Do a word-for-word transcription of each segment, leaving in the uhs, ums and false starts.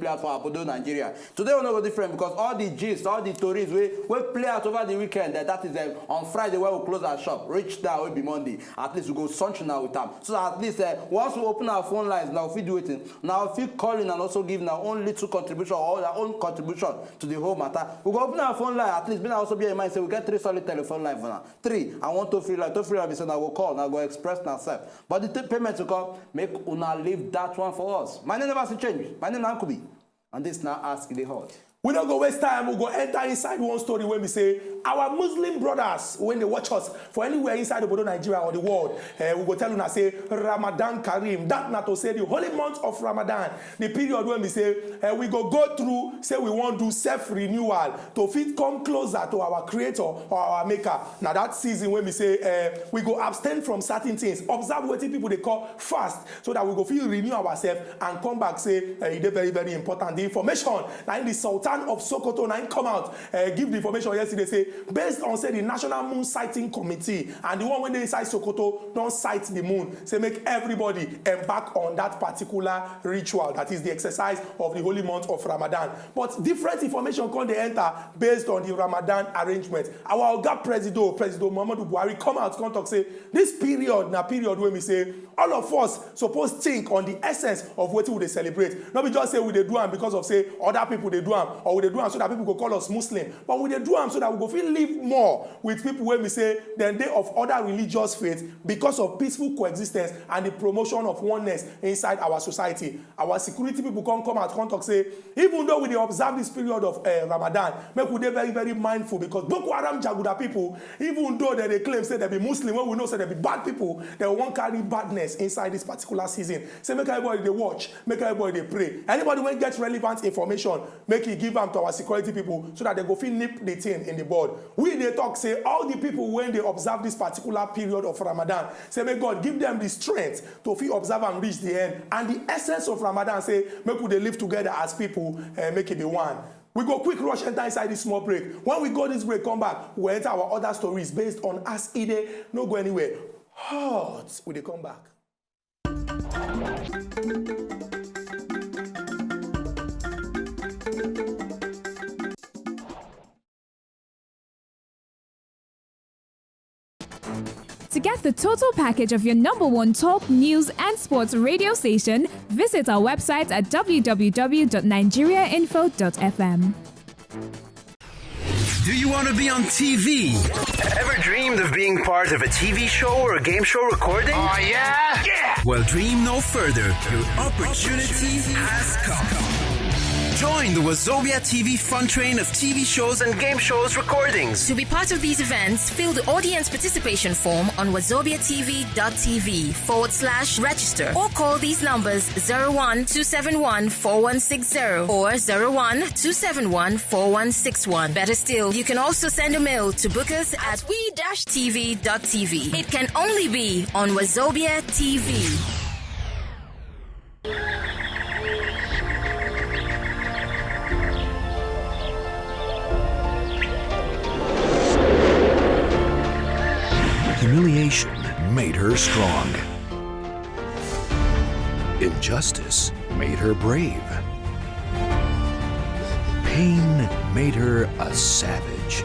Play out for Abodo, Nigeria. Today we no go different because all the gist, all the tories wey wey play out over the weekend, that, that is um, on Friday when we close our shop, reach that will be Monday. At least we go sunch now with them. So that at least uh, once we open our phone lines, now we fit do it. Now we fit call in and also give our own little contribution or our own contribution to the whole matter. We go open our phone line, at least may I also be in mind say we get three solid telephone line for now. Three, I want to feel like to feel like say now go call, now go express myself. But the t- payment to come, make una leave that one for us. My name never see change. My name na Nkubi. And this now ask the hot. We don't go waste time. We go enter inside one story when we say our Muslim brothers, when they watch us for anywhere inside Obodo Nigeria or the world, eh, we go tell una say Ramadan Kareem. That na to say the holy month of Ramadan, the period when we say eh, we go go through, say we wan do self renewal to fit come closer to our creator or our maker. Na that season when we say eh, we go abstain from certain things, observe wetin people dey call fast, so that we go fit renew ourselves and come back say eh, e dey very very important. The information na im the Sultan of Sokoto na im come out eh, give the information yesterday say based on say the National Moon Sighting Committee and the one wey dey inside Sokoto don sight the moon, say make everybody embark on that particular ritual, that is the exercise of the holy month of Ramadan. But different information come dey enter based on the Ramadan arrangement. Our oga Presido, Presido Muhammadu Buhari come out come talk say this period na period wey be say all of us suppose think on the essence of wetin we dey celebrate. No be just say we dey do am because of say other people dey do am, or we dey do am so that people go call us Muslim, but we dey do am so that we go fit live more with people wey be say dem dey of other religious faith because of peaceful coexistence and the promotion of oneness inside our society. Our security people come come out come talk say even though we dey observe this period of uh, Ramadan, make we dey very very mindful because Boko Haram jaguda people, even though dem dey claim say dem be Muslim, when we know say dem be bad people, dem wan carry badness inside this particular season. Say make everybody dey watch, make everybody dey pray. Anybody wey get relevant information, make e give am to our security people so that dem go fit nip the thing in the bud. We dey talk say all the people wey dey observe this particular period of Ramadan, say make God give them the strength to fit observe am reach the end. And the essence of Ramadan say make we dey live together as people, eh, make e be one. We go quick rush enter inside this small break. When we go this break, come back, we enter our other stories based on as e dey. No go anywhere. Hot, we dey come back. To get the total package of your number one talk, news, and sports radio station, visit our website at w w w dot nigeriainfo dot f m. Do you want to be on T V? Ever dreamed of being part of a T V show or a game show recording? Oh, yeah? Yeah! Well, dream no further. Your opportunity has come. Join the Wazobia T V fun train of T V shows and game shows recordings. To be part of these events, fill the audience participation form on wazobiatv.tv forward slash register or call these numbers zero one two seven one four one six zero or zero one two seven one four one six one. Better still, you can also send a mail to bookers at we-tv.tv. It can only be on Wazobia T V. Humiliation made her strong. Injustice made her brave. Pain made her a savage.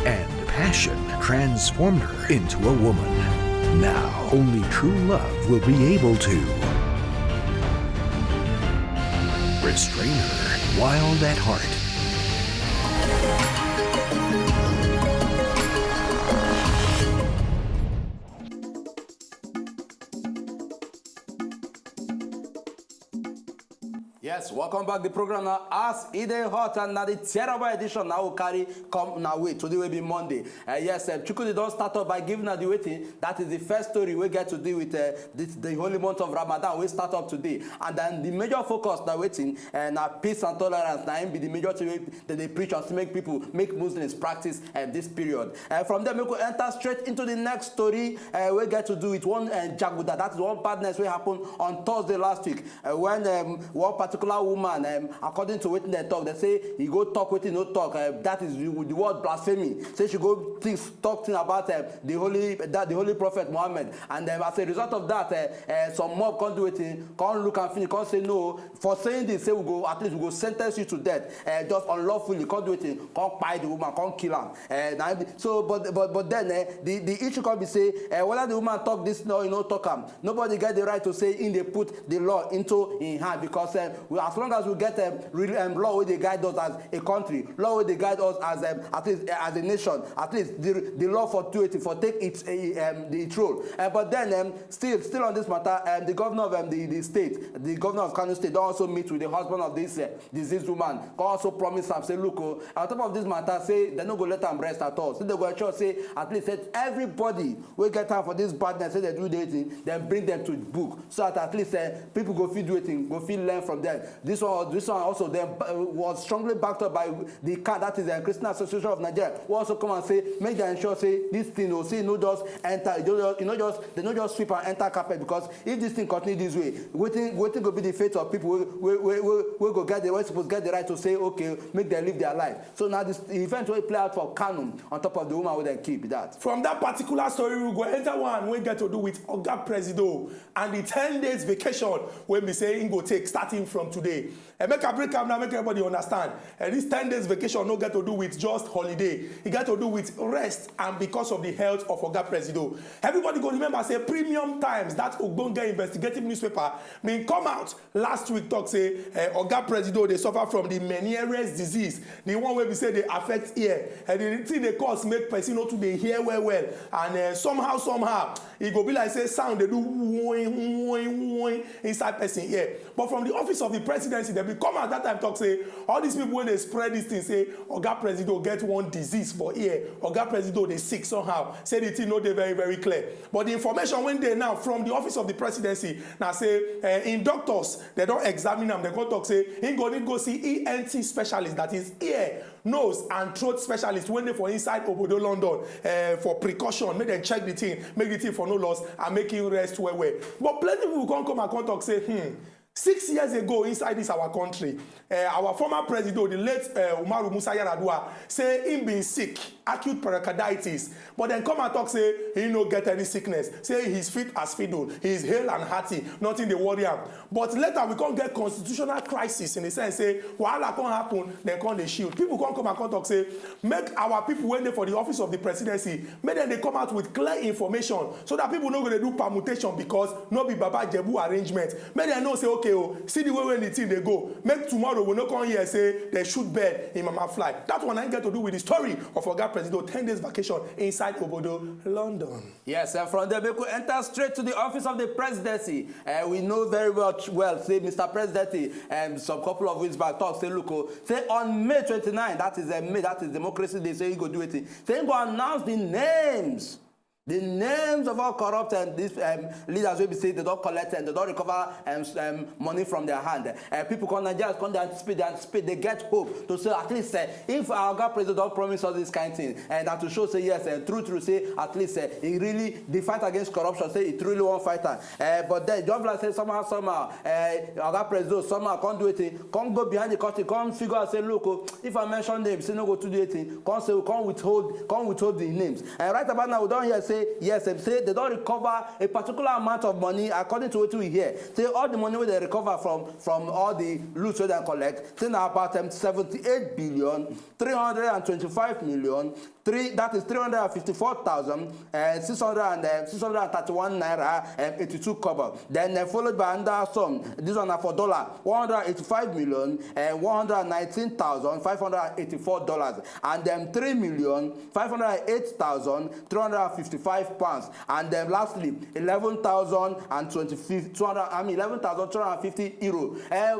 And passion transformed her into a woman. Now, only true love will be able to restrain her wild at heart. Yes, welcome back the program now. As e dey hot and na the terrible edition now we carry come na way today will be Monday. Uh, yes, um, Chukwudi don start off by giving us the waiting. That is the first story we get to deal with uh, this, the holy month of Ramadan. We start up today, and then the major focus na waiting uh, na peace and tolerance. Na im be the major thing wey dem dey preach and still make people, make Muslims practice um, this period. Uh, from there, we go enter straight into the next story uh, we get to do with one uh, jaguda. That is one badness wey happen on Thursday last week uh, when um, one particular woman, um, according to wetin dem talk, dem say e go talk wetin e no talk. Uh, that is the, the word blasphemy. Say she go things talk thing about um, the holy that the holy prophet Muhammad, and um, as a result of that, uh, uh, some mob come do wetin, come look am finish, come say no, for saying this, say we go, at least we go sentence you to death, uh, just unlawfully, come do wetin, come kpai the woman, come kill am. Uh, na im be- so, but but but then uh, the the issue come be say uh, whether the woman talk this or e no talk am, nobody get the right to say im dey put the law into im hand, because um, we, as long as we get um, real, um, law wey dey guide us as a country, law wey dey guide us as um, at least uh, as a nation, at least the the law for two eighty for take its uh, um, the its role. Uh, but then um, still still on this matter, um, the governor of um, the the state, the governor of Kano State, don also meet with the husband of this uh, deceased woman, come also promise am say, look o, on top of this matter, say dem no go let am rest at all, say dem go ensure say at least say everybody wey get hand for this badness, say dem do the thing, dem bring dem to book, so that at least uh, people go fit do wetin, go fit learn from them. This one, this one also then uh, was strongly backed up by the CAN, that is the Christian Association of Nigeria, who also come and say make dem ensure say this thing o, say e no just enter, e no just, e no just, dem no just sweep and enter carpet, because if this thing continue this way, wetin wetin go be the fate of people wey wey wey wey wey go get the, wey suppose get the right to say okay, make dem live their life. So na this event wey play out for Kano on top of the woman wey dem kill be that. From that particular story, we go enter one wey get to do with Oga Presido and the ten days vacation wey be say im go take starting from today. And make I break am now, make everybody understand. And this ten days vacation no get to do with just holiday. E get to do with rest and because of the health of Oga Presido. Everybody go remember say Premium Times, that ogbonge investigative newspaper, bin come out last week talk say uh, Oga Presido dey suffer from the Meniere's disease, the one wey be say dey affect ear. And the thing dey cause make person no too dey hear well well. And uh, somehow, somehow, e go be like say sound dey do woin, woin, woin inside person ear. But from the office of the presidency, dem bin come out that time talk say all these people wey dey spread this thing say Oga Presido get one disease for ear, Oga Presido dey sick somehow, say the thing no dey very, very clear. But the information wey dey now from the office of the presidency na say uh, im doctors, dem don examine am, dem come talk say im go need go see E N T specialist, that is ear, nose and throat specialist wey dey for inside obodo London uh, for precaution, make dem check the thing, make the thing for no loss and make him rest well well. But plenty people come come and come talk say, hmm, six years ago inside this our country, uh, our former president, the late uh, Umaru Musa Yar'Adua, say him been sick, acute pericarditis, but then come and talk say he no get any sickness, say he's fit as fiddle, he's hale and hearty, nothing dey worry am. But later we come get constitutional crisis in the sense say wahala come happen, then come dey shield. People come come and come talk say make our people wey dey for the office of the presidency, make dem dey come out with clear information so that people no go dey do permutation, because no be Baba Ijebu arrangement. Make dem know say okay o, see the way wey the thing dey go, make tomorrow we no come hear say dem shoot bird in mama fly. That one na im get to do with the story of Oga Presido ten days vacation inside obodo London. Yes, and from there, make we enter straight to the office of the presidency. Uh, we know very well, well say Mister Presidency, um, some couple of weeks back, talk say, look, oh, say on May twenty-nine, that is uh, May, that is Democracy Day, say he go do it. Say he go announce the names, the names of all corrupt and these um, leaders wey be say dem don collect and dem don recover um, s- um, money from their hand. Uh, people come, Nigerians come, they anticipate, they anticipate, they get hope to say at least uh, if our Oga Presido don promise us this kind thing, and that to show say yes, and true true say at least uh, he really, the fight against corruption, say he truly wan fight am. Uh, but then just like say somehow somehow uh, Oga Presido somehow come do wetin, come go behind the curtain, come figure out say, look o, if I mention names, say no go too do wetin, come say come withhold, come withhold the names. And right about now we don hear say yes, dem say dem don recover a particular amount of money, according to wetin we hear, say all the money wey dem recover from from all the loot wey dem collect, say na about um, seventy-eight billion three hundred and twenty-five million three, that is three hundred and fifty-four thousand and six hundred and uh, six hundred and thirty-one naira and eighty-two kobo. Then uh, followed by another sum. This one na for dollar, one hundred eighty-five million and one hundred nineteen thousand five hundred eighty-four dollars, and then three million five hundred eight thousand three hundred fifty-five pounds, and then lastly eleven thousand and twenty-five two hundred, I mean eleven thousand two hundred fifty euro. Uh,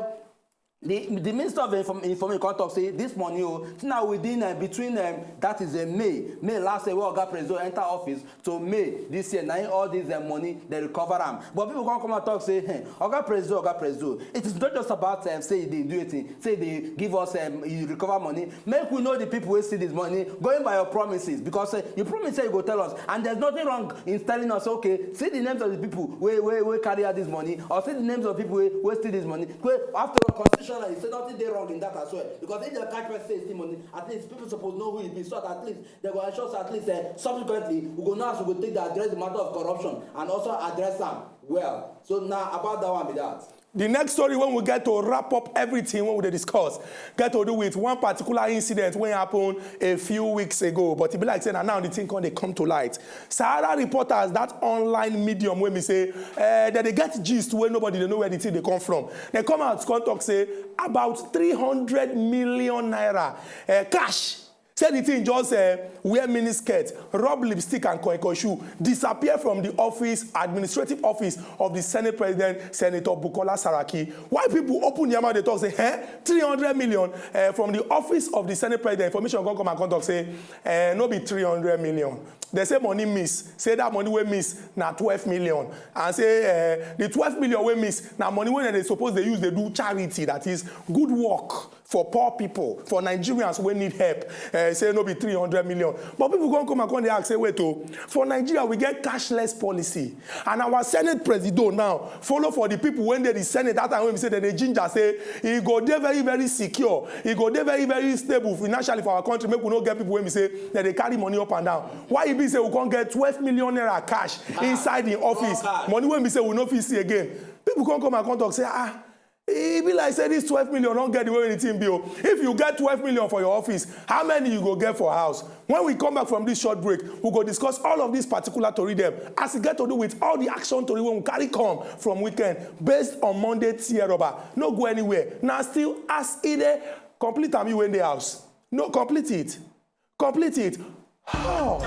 The, the Minister of Inform- Information come talk say this money, oh, say na within, uh, between, um, that is, uh, May, May last year wey Oga Presido enter office to May this year, na im all this, uh, money dem recover am. But people come come and talk say, hey, Oga Presido, Oga Presido, it is not just about, um, say e dey do anything, say e dey give us, um, e recover money. Make we know the people wey steal this money, going by your promises, because, uh, you promise say you go tell us, and there's nothing wrong in telling us, okay, see the names of the people wey wey wey carry out this money, or see the names of people wey wey steal this money. Wey, after all, constitutionally, say nothing dey wrong in that as well, because if dem catch person say e steal money, at least people suppose know who e be, so that at least dem go ensure say at least, eh, subsequently we go know as we go take dey address the matter of corruption and also address am well. So na about that one be that. The next story, when we get to wrap up everything when we dey discuss, get to do with one particular incident wey happen a few weeks ago, but e be like say na now the thing come dey come to light. Sahara Reporters, that online medium wey be say, eh, dem dey get gist wey nobody dey know where the thing dey come from. Dem come out come talk say about three hundred million naira, eh, cash. Say the thing just, eh, wear mini skirt, rub lipstick and koiko shoe, disappear from the office, administrative office of the Senate President, Senator Bukola Saraki. Why people open their mouth dey talk say, eh, three hundred million, eh, from the office of the Senate President? Information come come and come talk say, eh, no be three hundred million. Dem say money miss. Say that money wey miss na twelve million. And say, eh, the twelve million wey miss na money wey dem dey suppose dey use dey do charity, that is good work for poor people, for Nigerians wey need help. Eh, say no be three hundred million. But people come come and come dey ask say, wait, oh, for Nigeria we get cashless policy, and our Senate Presido now follow for the people wey dey the Senate that time wey be say dem dey ginger say e go dey very very secure, e go dey very very stable financially for our country, make we no get people wey be say dem dey carry money up and down. Why e be say we come get twelve million naira cash inside the office, money wey be say we no fit see again? People come come and come talk say, ah, e be like say this twelve million don get the way wey the thing be o. If you get twelve million for your office, how many you go get for house? When we come back from this short break, we go discuss all of these particular tori dem as e get to do with all the action tori wey we carry come from weekend based on Monday tear rubber. No go anywhere. Na still as e dey complete am, you wey dey house. No complete it. Complete it. Hot.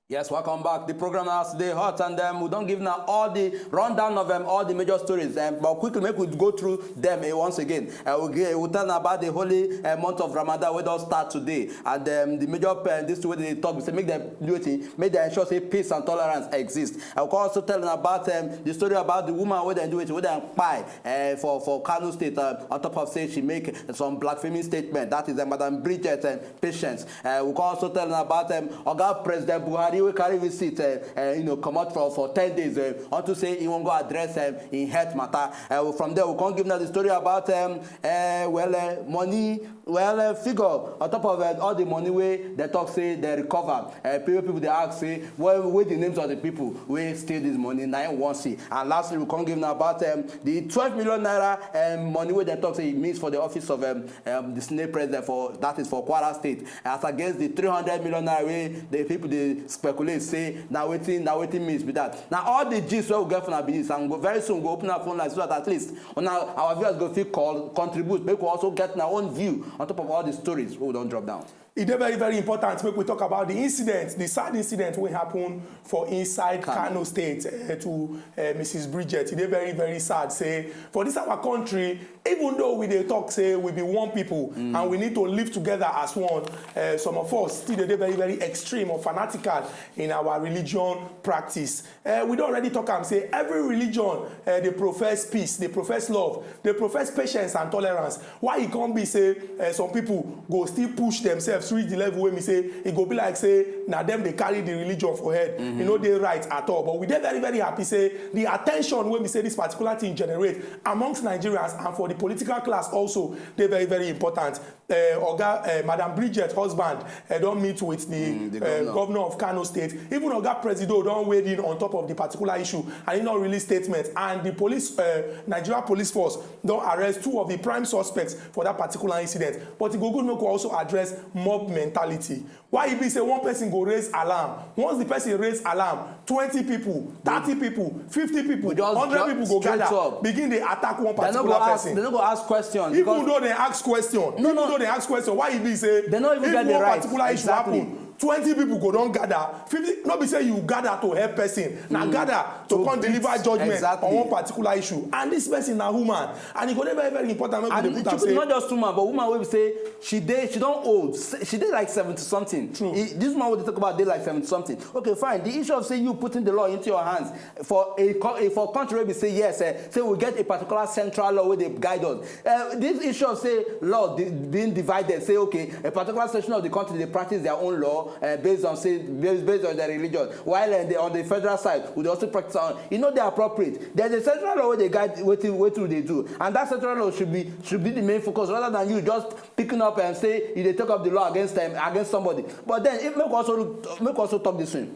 Yes, welcome back. The program now today hot, and, um, we don give now all the rundown of, um, all the major stories. Um, but quickly, make we go through them, uh, once again. Uh, we get, we tell about the holy, uh, month of Ramadan wey don start today, and, um, the major, uh, this way they talk, we say make dem do wetin, make dem ensure say peace and tolerance exist. I will also tell them about, um, the story about the woman wey dem do wetin, wey dem kpai, uh, for for Kano State, uh, on top of say she make some blaspheming statement. That is, uh, Madam Bridget, um, Patience. Uh, we can also tell them about, um, Oga President Buhari wey carry visit, uh, uh, you know, comot for for ten days, uh, unto say he wan go address, um, in health matter. Uh, from there, we can give now the story about, um, uh, well, uh, money, well, uh, figure on top of, uh, all the money wey dem talk say dem recover. Uh, people people dey ask say, well, wey the names of the people wey steal this money? Na im wan see. And lastly, we can give now about, um, the twelve million naira, um, money wey dem talk say e miss for the office of, um, um, the Senate President for, that is for Kwara State, as against the three hundred million naira wey the people dey speculate say na wetin, na wetin miss be that. Na all the gist wey we get for una be this, and go, very soon we go open our phone lines so that at least una, our viewers go fit call, contribute, make we also get our own view on top of all the stories wey we don drop down. E dey very very important make we talk about the incident, the sad incident wey happen for inside Kano State, eh, to, eh, Missus Bridget. E dey very very sad say for this our country, even though we dey talk say we be one people and we need to live together as one, eh, some of us still dey dey very very extreme or fanatical in our religion practice. Eh, we don already talk am say every religion, eh, dey profess peace, dey profess love, dey profess patience and tolerance. Why e come be say, eh, some people go still push themselves reach the level wey be say e go be like say na dem dey carry the religion for head? E no dey right at all. But we dey very very happy say the attention wey be say this particular thing generate amongst Nigerians and for the political class also dey very very important. Eh, Oga, eh, Madam Bridget husband, eh, don meet with the, mm, the eh, governor. Governor of Kano State. Even Oga Presido don weigh in on top of the particular issue, and he don release statement. And the police, eh, Nigeria Police Force don arrest two of the prime suspects for that particular incident. But e go good make we also address mob mentality. Why e be say one person go raise alarm? Once the person raise alarm, twenty people, thirty people, fifty people, hundred people go gather, begin dey attack one particular person. They no go ask question. Even though they ask question, even though they ask question, why e be say if one particular issue happen, twenty people go don gather, fifty, no be say you gather to help person, na gather to To come beat, deliver judgment exactly. on one particular issue, and this person na woman, and e go dey very very important make we And dey put she am could say not just woman, but woman wey be say she dey, she don old, s- she dey like seventy something. True. E- this woman wey dey talk about dey like seventy something. Okay, fine. The issue of say you putting the law into your hands for a co- a- for country wey be say yes, eh, say we get a particular central law wey dey guide us. Uh, this issue of say law di- being divided, say okay, a particular section of the country dey practice their own law uh, based on say based, based on their religion, while uh, the, on the federal side we dey also practice our own. E no dey appropriate. There's a central law wey dey guide wetin wetin we dey do, and that central law should be should be the main focus rather than you just picking up and say you dey take up the law against them against somebody. But then if make we also look- make we also talk this thing.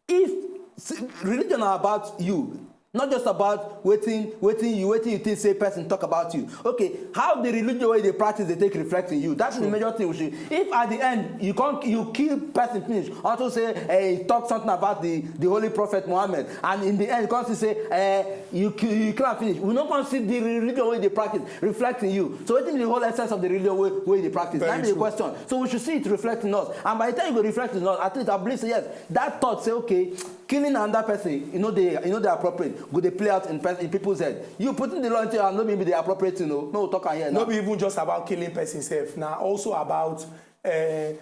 If s- religion na about you, not just about wetin wetin you wetin you think say person talk about you. Okay, how the religion wey you dey practice dey take reflect in you? That's the major thing we should. If at the end you come you kill person finish unto say eh, he talk something about the the holy prophet Muhammad, and in the end you come see say eh, you kill you kill am finish, we no come see the religion wey you dey practice reflect in you. So wetin be the whole essence of the religion wey wey you dey practice? Na Very be the true. Question. So we should see it reflect in us, and by the time you go reflect in us, at least I believe say yes, that thought say okay, killing another person e no dey e no dey appropriate go dey play out in person in people's head. You putting the law into your hand no be be the appropriate thing o. No talk am here now. No be even just about killing person sef, na also about uh,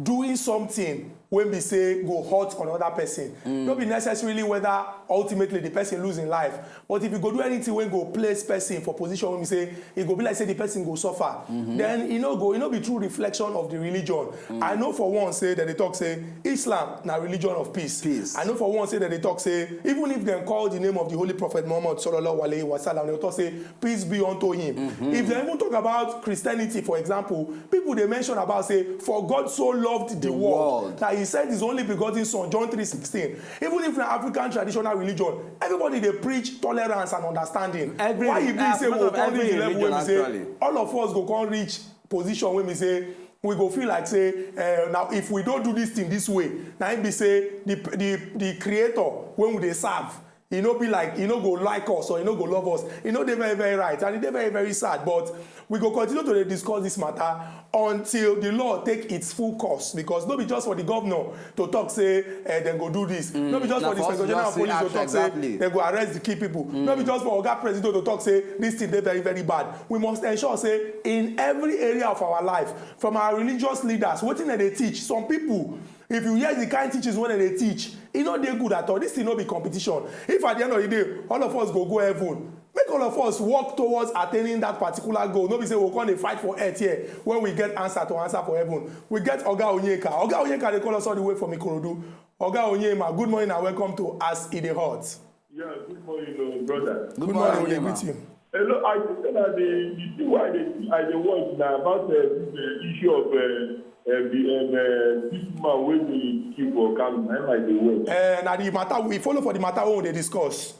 doing something wey be say go hurt another person. Mm. No be necessarily whether ultimately the person lose im life, but if you go do anything wey go place person for position wey be say e go be like say the person go suffer, mm-hmm. Then e no go e no be true reflection of the religion. Mm. I know for one say that they talk say Islam na religion of peace. Peace. I know for one say that they talk say even if dem call the name of the holy prophet Muhammad sallallahu alaihi wasallam, they talk say peace be unto him. Mm-hmm. If they even talk about Christianity, for example, people dey mention about say for God so loved the, The world, world. That he sent his only begotten son, John three sixteen. Even if na African traditional religion, everybody dey preach tolerance and understanding. Every- Why e be ah, say we not go of come reach every the level religion, wey be say actually. All of us go come reach position wey be say we go feel like say uh, now if we don't do this thing this way, now it be say the the the creator when we dey serve e no be like e no go like us or e no go love us. E no dey very very right and e dey very very sad, but we go continue to dey discuss this matter until the law take its full course, because no be just for the governor to talk say eh, dem go do this, no be just na for the for us inspector to general just of police see to action, talk say exactly. Dem go arrest the key people, no be just for oga president to talk say this thing dey very very bad. We must ensure say in every area of our life, from our religious leaders, wetin dem dey teach some people, if you hear the kind teachings wey dem dey teach, e no dey good at all. This thing no be competition. If at the end of the day all of us go go heaven, make all of us work towards attaining that particular goal. No be say we come dey fight for earth here when we get answer to answer for heaven. We get oga Onyeka. Oga Onyeka dey call us all the way from Ikorodu. Oga Onyema, good morning and welcome to As E Dey Hot. Yeah, good morning, uh, brother. Good Good morning, morning, we dey Onyema. Greet you. Hello, I think that the, the thing why they, I dey watch now about uh, this uh, issue of uh, uh, the um, uh, this man wey dey kill for Kano. Na him I dey watch. Uh, na the matter we follow for the matter wey we dey discuss.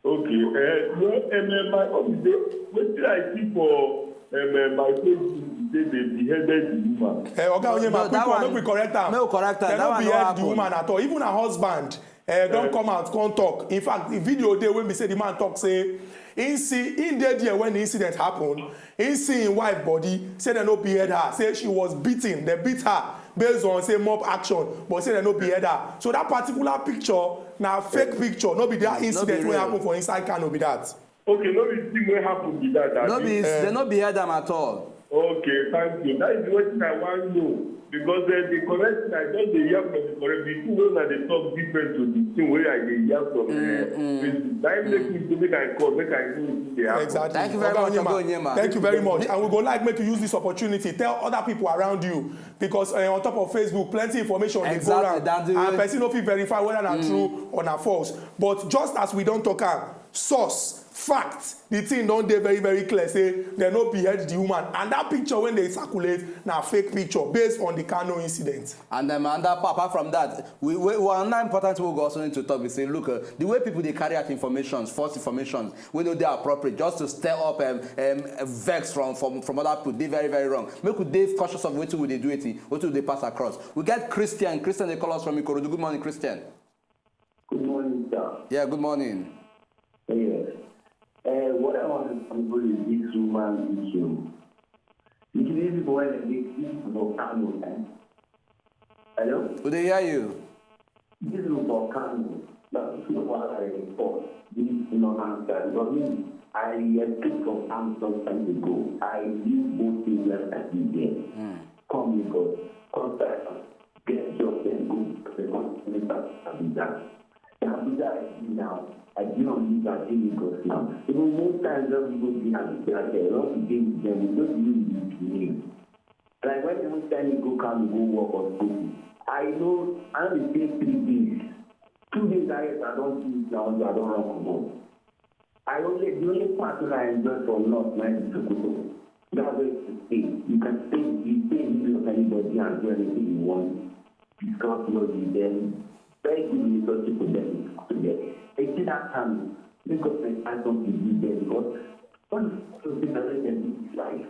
Okay, uh, no, um, uh, my own is say wetin I see for um, uh, my Facebook is say they beheaded the woman. Uh, oga Onyema, No, quick that one, one- make we correct am. Make we correct am. Dem That no one no behead the happen. Woman at all. Even her husband uh, don come out come talk. In fact, the video dey wey be say the man talk say he see he dey there when the incident happen. He see him wife body, say dem no behead her, say she was beaten, dem beat her based on say mob action, but say dem no behead her. So that particular picture na fake picture, no be that incident wey real. Happen for inside Kano be that. Okay, no be the thing wey happen be that. No abi? be Eh. Dem no behead am at all. Okay, thank you. That is wetin I wan know because uh, the correct thing I don dey hear from the correct the thing wey una dey talk different to the thing wey I dey hear from uh, Facebook. Na im make me say make I call make I know wetin dey happen. Exactly. Thank you very Oga much, Onyema, Oga Onyema. Thank you very much. And we go like make you use this opportunity, tell other people around you, because uh, on top of Facebook, plenty information dey go Exactly, around, that's the and way- person no fit verify whether na true or na false. But just as we don talk am, source, fact, the thing don dey very very clear say dem no behead the woman, and that picture wey dey circulate na fake picture based on the Kano incident. And um, and that, apart from that, we, we, we another important thing we go also need to talk be say, look, uh, the way people dey carry out informations, false informations, wey no dey appropriate, just to stir up um, um, vex from, from from other people, dey very very wrong. Make we dey cautious of wetin we dey do, wetin wetin we dey pass across. We get Christian. Christian dey call us from Ikorodu. Good morning, Christian. Good morning, sir. Yeah, good morning. Yes. Uh, what I want to control is this woman issue. You see, these people, when they make this people of Kano, eh? Hello? We dey hear you. This is for Kano. That's what I report. This is not answer. Because me, I escaped from Kano some time ago. I leave both things left at the day. Come Lagos, come Cyprus, get job, then go to the continent of Abuja. In Abuja, I see now. I do not live at Lagos now. Even most times when we go be Abuja, there, when we dey with them, we don't really need to live. Like when they tell me go Kano, go work or school, I know I only take three days. Two days I I don't do it now, so I don't run comot. I only the only part that I enjoy for north na the Sokoto. That's where you stay. You can stay, you stay in the middle of anybody and do anything you want. Discuss laws with them. Very good relationship with them. With them. They see that time. Make government add something to give them because when you see the rest of this life,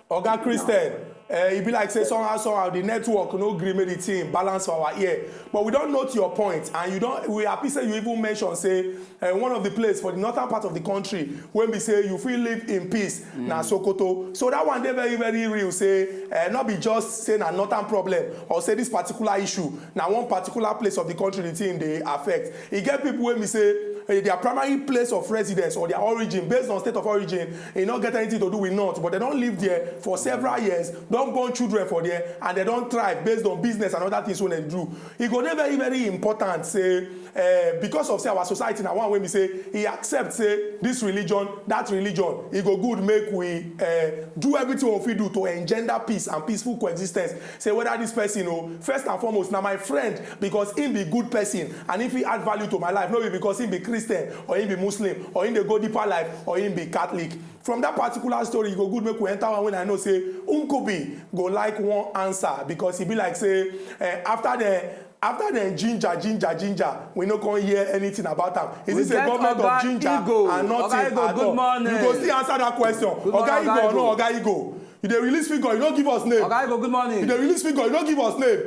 Oga Christian, uh, e be like say somehow somehow the network no gree make the thing balance for our ear, but we don note your point, and you don we happy say you even mention say uh, one of the place for the northern part of the country wey be say you fit live in peace na Sokoto. So that one dey very very real, say uh, no be just say na northern problem or say this particular issue na one particular place of the country the thing dey affect. E get people wey be say eh, their primary place of residence or their origin, based on state of origin, e no get anything to do with north, but they don live there for several years, don born children for there, and they don thrive based on business and other things wey dem do. E go dey very very important say uh, because of say our society na one wey be say e accept say this religion, that religion, e go good make we uh, do everything we fit do to engender peace and peaceful coexistence. Say whether this person o, first and foremost, na my friend because him be good person and if he add value to my life, no be because him be Christian or him be Muslim or him dey go deeper life or him be Catholic. From that particular story, e go good make we enter one when I know say Nkubi go like one answer because e be like say uh, after the after dem ginger ginger ginger, we no come hear anything about am. Is this a government of ginger and nothing at all? You go still answer that question. Oga Igbo or no Oga Igbo? You dey release figure, you no give us name. Oga Igbo, good morning. You dey release figure, you no give us name.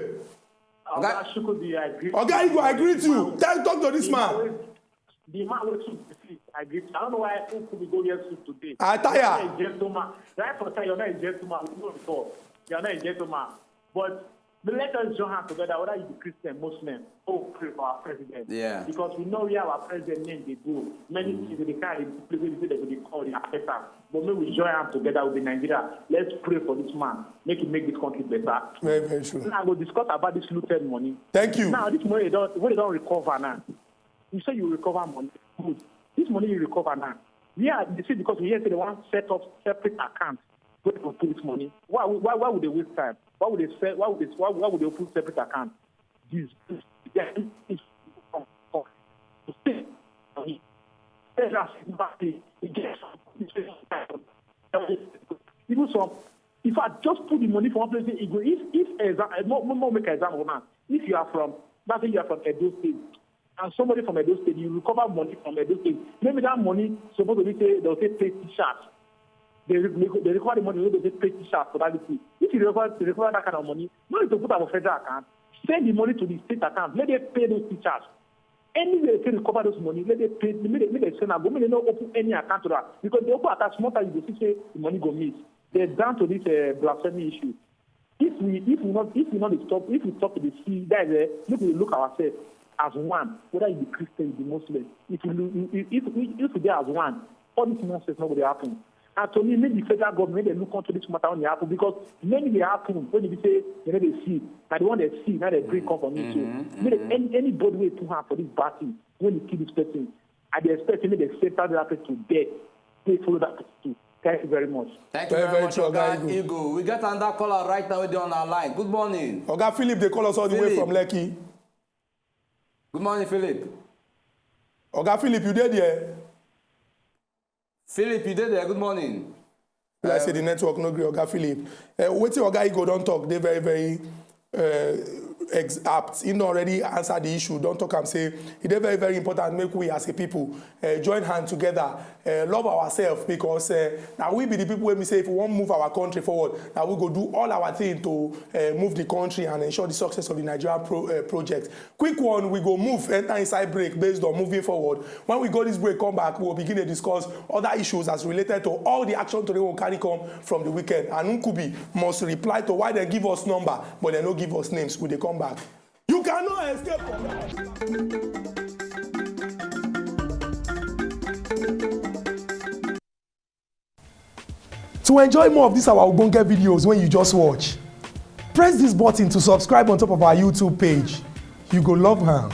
Oga Igbo, I greet you. Tell talk to this man. The man wey too deceive, I greet you. I don't know why Nkubi go here suit today. I tire. You're not a gentleman. Right for time, you're not a gentleman. We know before. You're not a gentleman. But let us join hands together, whether you be Christian, Muslim, oh, pray for our president. Yeah. Because we know where our president name they go. Many mm. things they can't replace they they call the affected. But maybe we join hands together with the Nigeria. Let's pray for this man. Make him make this country better. Very, very true. Now we'll discuss about this looted money. Thank you. Now this money don't what they don't recover now. You say you recover money. Good. This money you recover now. Yeah, you see, because we hear say they want set up separate accounts where to put this money. Why, why, why would they waste time? Why would they sell? Why would they? Why, why would they open separate account? This, this, even some, if I just put the money for one place, it go if if example, more, more make example now. If you are from, let's say you are from Edo State, and somebody from Edo State, you recover money from Edo State. Maybe that money supposed to be say they'll say pay teachers. They, they, they recover the money, they say pay teachers for that thing. If you recover, recover that kind of money, no need to put our federal account. Send the money to the state account. Let them pay those teachers. Anywhere they recover those money, let them pay. Let them, let them send and go. Let them not open any account to that because they open account small time you go see say the money go miss. They're down to this uh, blasphemy issue. If we if we not if we not stop if we stop the see that is uh, look we look ourselves as one whether you be Christian you be Muslim if we if if if we dey as one all this nonsense no go dey happen and to me make the federal government make dem look unto this matter when e happen because many dey happen when e be say they no dey see na the one dey see na dey bring come for me too make dem any anybody wey put hand for this bad thing when e kill this person I dey expect say make dem send that person to death wey follow that person too. Thank you very much. Thank you very, very much, Oga Igu. We get another caller right now with you on our line. Good morning. Oga Philip, they call us all the Philip. way from Lekki. Good morning, Philip. Oga Philip, you did there? Philip, you did there? Good morning. Like um, say the network no gree, Oga Philip. Uh, wetin Oga Igo don talk, they very, very uh, ex- apt, he don already answer the issue, don talk am say e dey very, very important make we as a people uh, join hand together, uh, love ourselves, because uh, na we be the people wey be say if we wan move our country forward, na we go do all our thing to uh, move the country and ensure the success of the Nigerian pro- uh, project. Quick one, we go move enter inside break based on moving forward. When we go this break, come back, we will begin to discuss other issues as related to all the action tori wey we carry come from the weekend. And Nkubi must reply to why they give us number but they no give us names. We dey come back. You cannot escape from that. To enjoy more of these our ogbonge videos when you just watch, press this button to subscribe on top of our YouTube page. You go love am.